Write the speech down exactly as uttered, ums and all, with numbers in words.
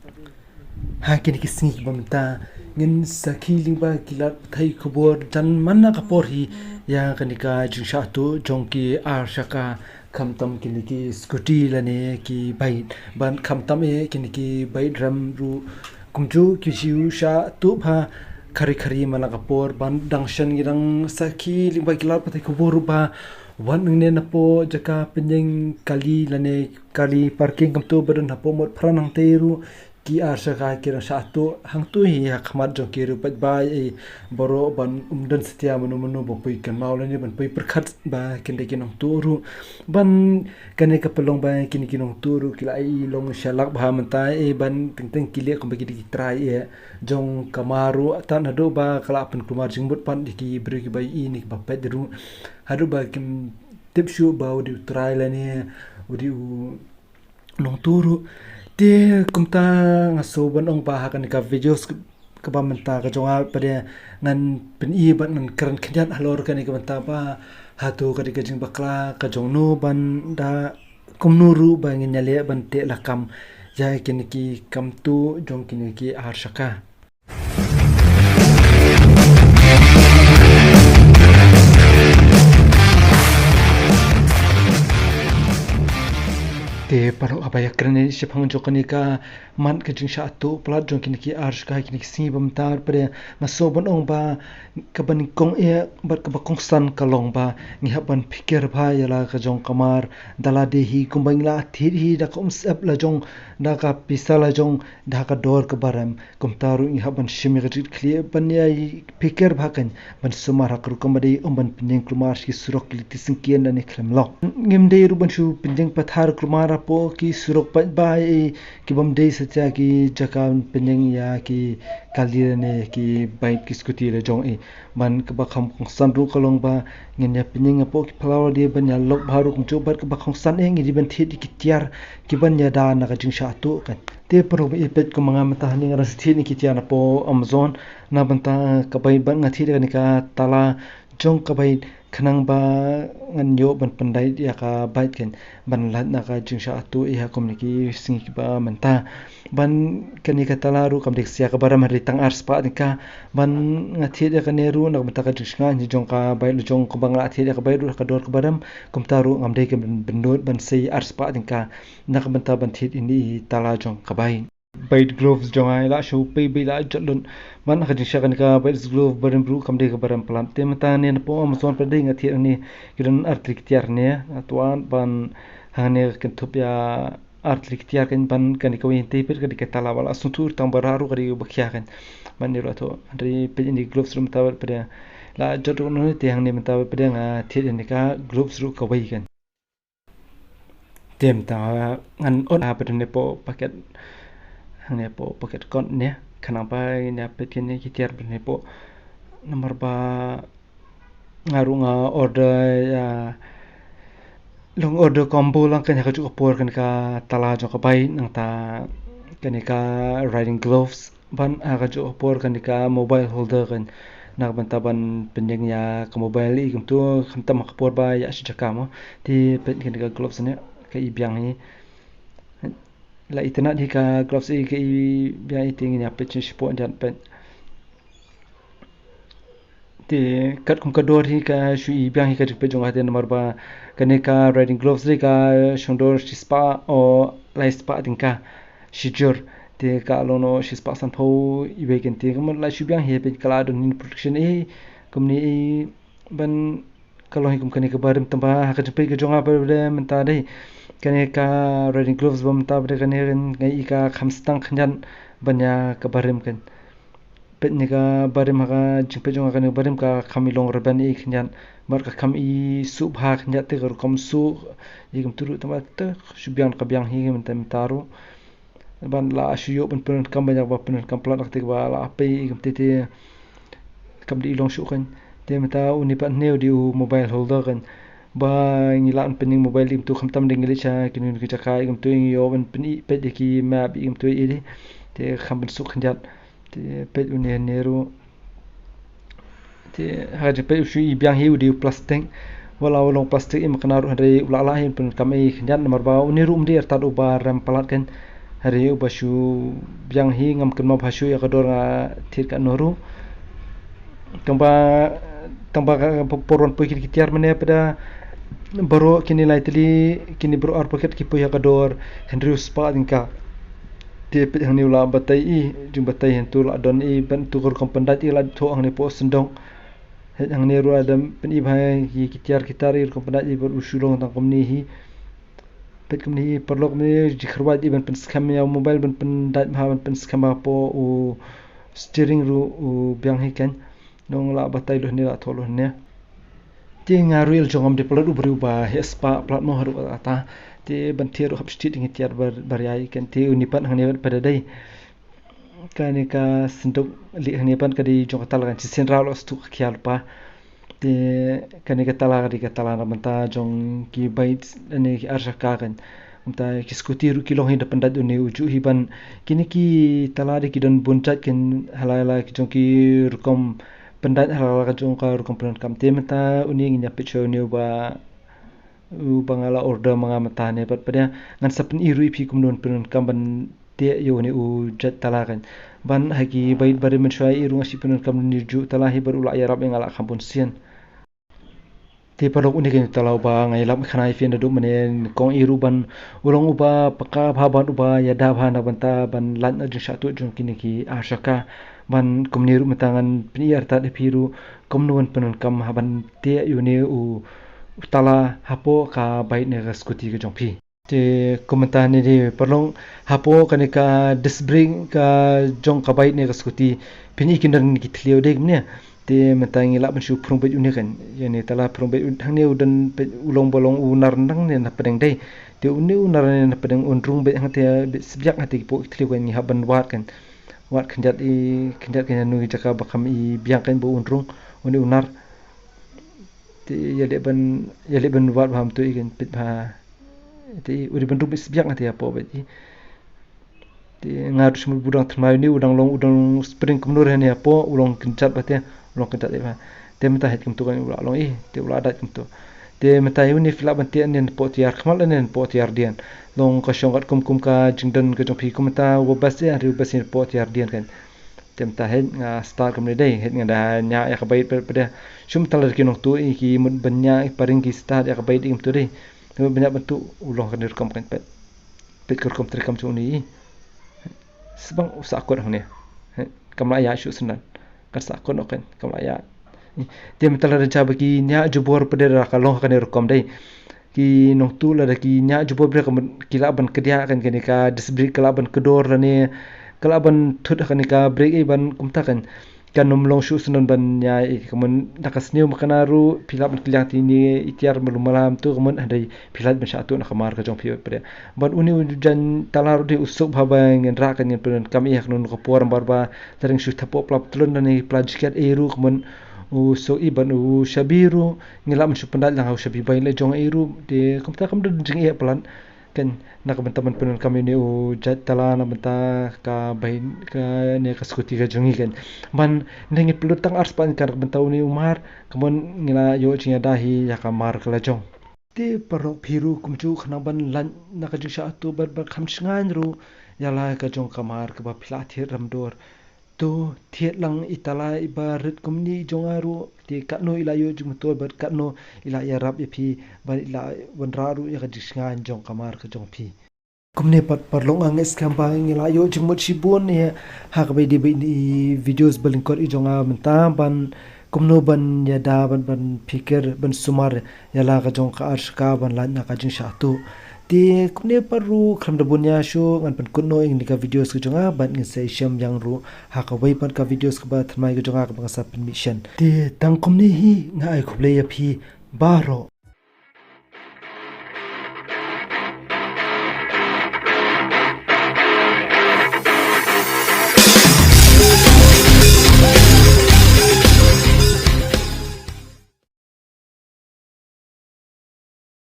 Ha kine ki sngi kiba mynta ngin sakhi lyngba ki lad pathai khubor jan man la ka por hi ïa kane ka jingshah tuh jong ki ar shaka, khamtam kine ki scooty lane ki bike, ban khamtam eh kine ki bike ram ruh kumjuh ki ju shah tuh bha khari khari man la ka por. Ban dang shen ngi dang sakhi lyngba ki lad pathai khubor ruh ba wat nangne napoh jaka pynïeng kali lane kali parking kumto ba don hapoh Motphran hangtei ruh ki ar shaka ki dang shah tuh hangto hi ha khmat jong ki ruh pat ba ei baroh ban ym don satia mano mano ba poi kynmaw lane ban poi pyrkhat ba kine ki nongtuh ruh. Ban kane ka pynlong ba kine ki nongtuh ruh ki la ïohi long shalak bha mynta eh ban teng teng ki leh kumba ki dei ki trai eh jong ka mar ruh tad naduh ba ka la pynkulmar jingmut pat ïa ki briew kiba ïohi ne kiba peit ruh haduh ba kim tip shuh ba u dei u trai lane u dei u nongtuh ruh. Te kumta nga sngewbha ban ong ba ha kane ka video kaba mynta ka jong nga pat de ngan pyni bad ngan kren khyndiat halor kane ka bynta ba hato ka dei ka jingbakla ka jong no ban da kumno ruh ba ngin ïaleh ban teh lakam ïa kine ki kam tuh jong kine ki ar shaka. Te paralok, haba ïakren ïa shaphang jong kane ka mat ka jingshah tuh palat jong kine ki ar shaka ha kine ki sngi ba mynta pat de nga sngewbha ban ong ba kaba nyngkong eh bad kaba kongsan ka long ba ngi hap ban pyrkhat bha ïa la ka jong ka mar, da lade hi kumba ngi la thied hi da ka umsyep la jong, da ka pisa la jong, da ka dor kaba rem. Kumta ruh ngi hap ban shim ïa ka jingkitkhlieh ban ïa pyrkhat bha kan ban sumar ha ka rukom ba dei, ym ban pynïeng kulmar sha ki surok ki lynti syngkien lane khlem lok. Ngim dei ruh ban shu pynïeng pathar kulmar hapoh ki surok paidbah eh ki bym dei satia ki jaka pynïeng ïa ki kali lane ki bike ki scooty la jong eh. Ban kaba kham kongsan ruh ka long ba ngin ïa pynïeng hapoh ki phyllaw lade ban ïa lok bha ruh kumjuh bad kaba kongsan eh ngi dei ban thied ïa ki tiar ki ban ïada na ka jingshah tuh kan. Te paralok, ba ïa peit kumba nga mynta hangne nga dang thied ïa ki tiar napoh Amazon na bynta ka bike bad nga thied ïa kane ka tala jong ka bike khnang ba ngan ïoh ban pyndait ïa ka bike kan ban lait na ka jingshah tuh ïa ha kumne ki sngi kiba mynta. Ban kane ka tala ruh kam dei ka sia kaba rem, hynrei tang ar spah tyngka. Ban nga thied ïa kane ruh na ka bynta ka jingshngaiñ jong ka bike la jong, kumba nga la thied ïa ka bike ruh ha ka dor kaba rem, kumta ruh ngam dei ka bynnud ban sei ar spah tyngka na ka bynta ban thied ïa kane i tala jong ka bike. Bike gloves jong nga i la shu pei beit, i la jot lut. Ban ha ka jingshah kane ka bike glove barim ruh kam dei kaba rem palat. Te mynta ne napoh Amazon pat de nga thied hangne ki don artylli ki tiar ne, nga tuan ban hangne kynthup ïa artylli ki tiar kan ban kane kawei te pat ka dei ka tala ba la sngewthuh tang ba rah ruh ka dei ba khia kan. Ban ne ruh to hynrei peit ïa kine ki gloves ruh mynta pat de la jot ruh ne, te hangne mynta pat de nga thied ïa kane ka gloves ruh kawei kan. Te mynta ngan ot ha pat de ne poh paket, hangne poh paket kot ne khnang ba ngin ïa peit kine ki tiar pat de ne poh, namar ba nga ruh nga order ïa, long order combo lang kan ha kajuh ka por kane ka tala jong ka bike, nangta kane ka riding gloves, ban ha kajuh ka por kane ka mobile holder kan, na ka bynta ban pynïeng ïa ka mobile i kumto, khamtam ha ka por ba ïa shi jaka mo. Te peit kane ka gloves ne, ka i biang hi. La itynnad hi ka gloves i, ka i biang i, te ngin ïa peit shi por jan peit. Te katkum ka dor hi ka shu i biang hi ka jingpeit jong nga, te namar ba kane ka riding gloves hi ka shong dor shi spah o lai spah tyngka shi jur. Te ka long noh shi spah sanphew iwei kan, te kumno la shu biang hi, peit ka la don hi protection i kumne i, ban ka long hi kum kane kaba rim tang ba ha ka jingpeit ka jong nga pat de mynta de kane ka riding gloves ba mynta pat de kane nga i ka kham stang khyndiat ban ïa kaba rim kan. Peit ne kaba rim ha ka jingpeit jong nga, kane kaba rim ka kham i long rben i khyndiat bad ka kham i suh bha khyndiat, te ka rukom suh i kumtu ruh tang ba te shu biang ka biang hi mynta mynta ruh. Ban la shu ïoh ban pyndonkam ban ïa kaba pyndonkam palat, ka te kaba la pei i kumte te kam dei i long shuh kan. Te mynta une pat ne u dei u mobile holder kan, ba ngi lah ban pynïeng mobile i kumtu, khamtam de ngi leit sha kino kino ki jaka i kumtu, ngi ïoh ban pyni peit ïa ki map i kumtu i dei. Te kham ban suh khyndiat. Te peit une ne ruh. Te ha ka jingpeit u shu i biang hi u dei u plastik. Wat la u long plastik i makna ruh hynrei u la lah hi pyndonkam i khyndiat namar ba une ruh um dei artat uba rem palat kan. Hynrei uba shu biang hi ngam kynmaw ba shu ïa ka dor nga thied katno ruh. Tang ba, tang ba ka por wan poi kine ki tiar mynne pat da baroh kine lai tylli, kine baroh ar paket ki poi ha ka dor hynriew spah tyngka. Te peit hangne u la batai i, jingbatai hangto la don i ban tu ka rukom pyndait i la thoh hangne poh syndong. Hei hangne ruh la dang pyn-i bha ki tiar ki tar i rukom pyndait i bad u shu long tang kumne hi. Peit kumne hi paralok, kumne jingkhyrwait i ban pynskhem ïa u mobile ban pyndait bha ban pynskhem bha poh u steering ruh u biang hi kan. Nong la batai lut hangne la thoh lut hangne. Te nga ruh i la jong ngam dei palat u briew ba heh spah palat mo haduh katta. Te ban thied ruh hap stet ïa ngi tiar bar, bar ïai kan te uni pat hangne pat da dei. Kane ka synduk lieh hangne pat ka dei jong ka tala kan shisien raw la stuk ka khia lypa. Te kane ka tala ka dei ka tala na bynta jong ki bike ne ki ar shaka kan. Mynta ki scooty ruh ki long hi da pyndait une u juh hi ban kine ki tala dei ki don bun jait kan hala hala ki jong ki rukom pyndait hala hala ka jong ka rukom pyndonkam. Te mynta une ngin ïa peit shuwa une uba uba nga la order ma nga mynta ne pat pat ïa ngan sa pyn-i ruh ïa phi kumno pyndonkam ban teh ïa une u jait tala kan. Ban ha ki bait ba ri mynshuwa i ruh nga shu pyndonkam une u juh tala hi bad u la ïarap ïa nga la kham bun sien. Te paralok une kane u tala uba nga ïalap khana ïa phi naduh mynne kong i ruh ban u long uba paka bha ban uba ïada bha na bynta ban lait na jingshah tuh jong kine ki ar shaka. Ban kumne ruh mynta ngan pyn-i artat ïa phi ruh kumno ban pyndonkam ha ban teh ïa une u tala hapoh ka bait ne ka scooty ka jong phi. Te kumta ne dei paralok hapoh kane ka disc brake ka jong ka bait ne ka scooty phin i kin don ki thliew dei kumne. Te mynta ngi lah ban shu phrung beit une kan ïa ne tala phrung beit hangne u don beit u long ba long u nar nang ne na pdeng dei. Te une u nar ne na pdeng un rung beit hangte beit sbiak hangte ki poh ki thliew kan ngi hap ban wad kan. Wad khyndiat i khyndiat kan ïa nu ki jaka ba kham i biang kan ba un rung une u nar. Te ïa leh ban ïa leh ban wad bha mynta i kan peit bha. Te u dei ban rung beit sbiak nga te hapoh beit i. Te nga ruh shu mut ba u dang thymmai une u dang long u dang spring kumno re ne hapoh u long kynjat bha te u long kynjat bha. Te mynta hei kumta kan u la long i te u la dait kumta. Te mynta ïa une phi lah ban teh ne hapoh tiar khmat ne hapoh tiar dien. Long ka shong kat kum kum ka jingdon ka jong phi kumta u best ïa u best ne hapoh tiar dien kan. Te mynta hei nga start kumne dei hei nga da ñiah ïa ka bait pat pat da. Shu mynta lada ki nongtuh i ki mut ban ñiah i paring ki start ïa ka bait i kumta dei. Te mut ban ñiah ban tuh u long kane rukom kan peit. Peit ka rukom treikam jong une i. Sbang u sah kot hangne. Hei kam lah ïaid shuh shen. Kan sah kot noh kan kam lah ïaid. Te mynta lada jia ba ki ñiah jubor pat da ka long kane rukom dei. Ki nongtuh lada ki ñiah jubor brake ka mut ki lah ban kdiah kan kane ka disc brake ka lah ban kdor lane ka lah ban thut ha kane ka brake i ban kumta kan. Kan ym long shuh shen ban ñiah i ka mut na ka sniew ma kane ruh phi lah ban kylliang te ine i tiar malu malam tu ka mut hynrei phi lah ban shah tuh na ka mar ka jong phi pat. Bad une u jaiñ tala ruh dei u suk bha ba ngin rah kan ngin pyndonkam i ha kano kano ka por namar ba lada ngi shu thep poh pla patlun lane pla jaket ei ruh ka mut u suk i bad u shabi ruh. Ngi lah ban shu pyndait lang ha u shabi bait la jong i ruh te kumta kam don jingeh palat. Kan na ka bynta ban pyndonkam ïa une u jait tala na bynta ka bait kane ka scooty ka jong ngi kan. Ban ne ngi pynlut tang ar spah kan na ka bynta une u mar ka mut ngi la ïoh jingïada hi ïa ka mar ka la jong. Te paralok phi ruh kumjuh khnang ban lait na ka jingshah tuh bad ban kham shngaiñ ruh ïa la ka jong ka mar kaba phi la thied ram dor. To thied lang i tala iba rit kumne i jong nga ruh te katno i la ïoh jingmyntoi bad katno i la ïarap ïa phi bad i la wanrah ruh ïa ka jingshngaiñ jong ka mar ka jong phi. Kumne pat paralok nga ngeit skhem ba ngi la ïoh jingmut shibun ïa ha kaba ïadei bad i videos ba lyngkot i jong nga mynta ban kumno ban ïada ban ban pyrkhat ban sumar ïa la ka jong ka ar shaka ban lait na ka jingshah tuh. Te kumne pat ruh khlem da bun ïa shuh ngan pynkut noh ïa kane ka videos ka jong nga bad ngin sa ïashem biang ruh ha kawei pat ka videos kaba thymmai ka jong nga kaba nga sa pynmih shen. Te tang kumne hi nga ai khublei ïa phi baroh.